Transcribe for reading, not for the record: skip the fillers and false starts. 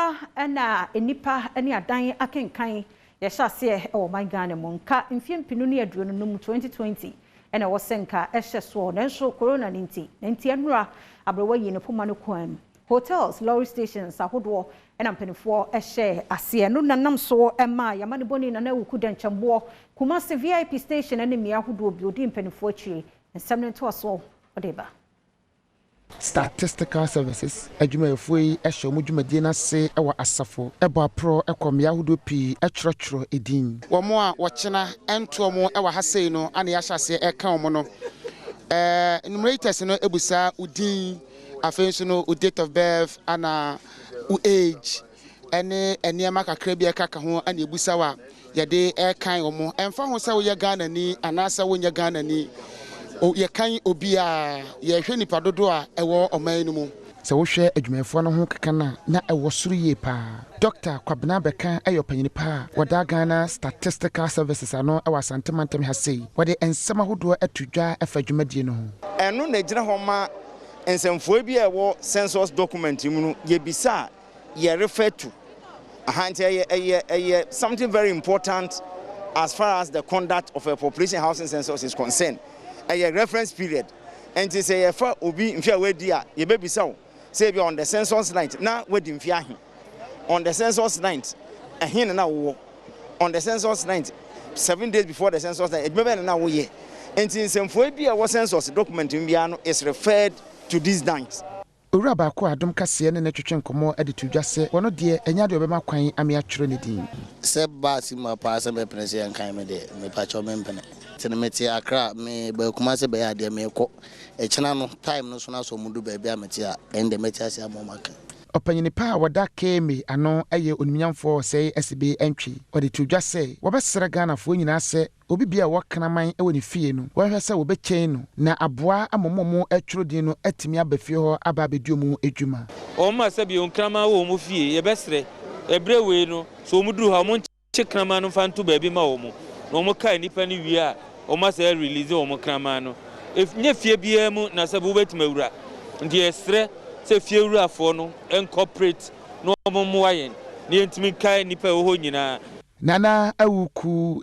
Ɛnora ɛna nnipa ne adan akenkan yɛhyɛ aseɛ ɛwɔ man Ghana mu. Nka mfeɛ 2025, 2020, ɛna ɛwɔ sɛ nka ɛhyɛ soɔ, nanso corona ne nti ne nti ɛnora aberewa yi ne poma no kwan mu, hotels, lorry stations ahodoɔ ɛna mpanimfoɔ ɛhyɛ aseɛ no nanam so ɛma yamane bɔne Nana Awuku Dɛnkyɛmboɔ Kumasi VIP station ne mmea ahodoɔ bi odi mpanimfoɔ akyire. Nsɛm no ntoasoɔ ɔde ba. Statistical Services adwumayɛfoɔ yi hyɛ wɔn dwumadie no ase wɔ asafo ɛbɔ aporɔ kɔ mmea ahodoɔ pii twerɛtwerɛ edin. Wɔn a wɔkyena nto wɔn wɔ ha sei no ana yɛahyɛ aseɛ ɛka wɔn no. Enumerators no ebusa wo din, afei nso no wo date of birth ana wo age ɛne nneɛma kakra bi a ɛka ka ho ana ebusa wa yɛde ɛkan wɔn. Ɛmfa ho sɛ woyɛ Ghanani anaasɛ wonyɛ Ghanani, yɛkan obiara, yɛhwɛ nipa dodoɔ a ɛwɔ ɔman no mu. Sɛ wohwɛ adwumayɛfoɔ no ho keka no a, na ɛwɔ soro yie paa. Dr Kwabena Bɛka ɛyɛ ɔpanyini paa wɔda Ghana Statistical Services ano ɛwɔ Asantemantam ha sei. Wɔde nsɛm ahodoɔ ato dwa ɛfa dwumadie no ho. Ɛno na gyina hɔ ma nsɛmfoɔ bi a ɛwɔ census document mu no yɛbisa a yɛ refer to aha. Nti ɛyɛ something very important as far as the conduct of a population housing census is concerned. Ɛyɛ reference period, nti sɛ yɛfa obi mfe a wadi a, yɛbɛbisa wo sɛ ebi on the census night na wadi mfe ahe, on the census night ɛhe na na wowɔ, on the census night, 7 days before the census night, edwuma bɛyɛ na na woyɛ. Nti nsɛmfoɔ bi a ɛwɔ census document mu biara no is referred to these nights. Owura baako a Adom Kaseɛ ne ne twetwe nkɔmmɔ de to dwa sɛ wɔno deɛ, ɛnyɛ adeɛ ɔbɛma kwan ame atwerɛ ne din. Sɛ baasi mu paa sɛ mɛpene sɛ yɛnkan me deɛ, mepakyɛw, mempene. Nti no mete Akra, meba Kumase bɛyɛ adeɛ, meekɔ ɛkyena no time no so no asɔ mu du baabi a mete a, ɛnde mɛte ase ama ɔmaka. Ɔpanyini pa a wɔda KMA ano yɛ onimnyamfoɔ Ɔsɛe Asibe Ntwi. Ɔde to dwa sɛ wɔbɛsrɛ Ghanafoɔ nyinaa sɛ obi bia a ɛwɔ kraman wɔ ne fie no, wɔhwɛ sɛ wɔbɛkyɛn no na aboa ama mo mu atwerɛ din no atumi aba fie hɔ aba abɛdi ɔmu adwuma. Wɔn a sɛbi nkraman wɔ wɔn fie, yɛbɛsrɛ ɛberɛ wei no so wɔn duru ha, wɔn nkye kraman no mfa nto baabi ma wɔn na wɔn kaa nipa no wie a, wɔn asɛ release wɔn kraman no. Nye fie biara mu na sɛbi wobɛtumi awura, nti yɛsrɛ sɛ fie wurafoɔ no ncooperate na wɔn mmoa yɛn na yɛntumi nkae nipa a ɛwɔ hɔ nyinaa. Nana Awuku.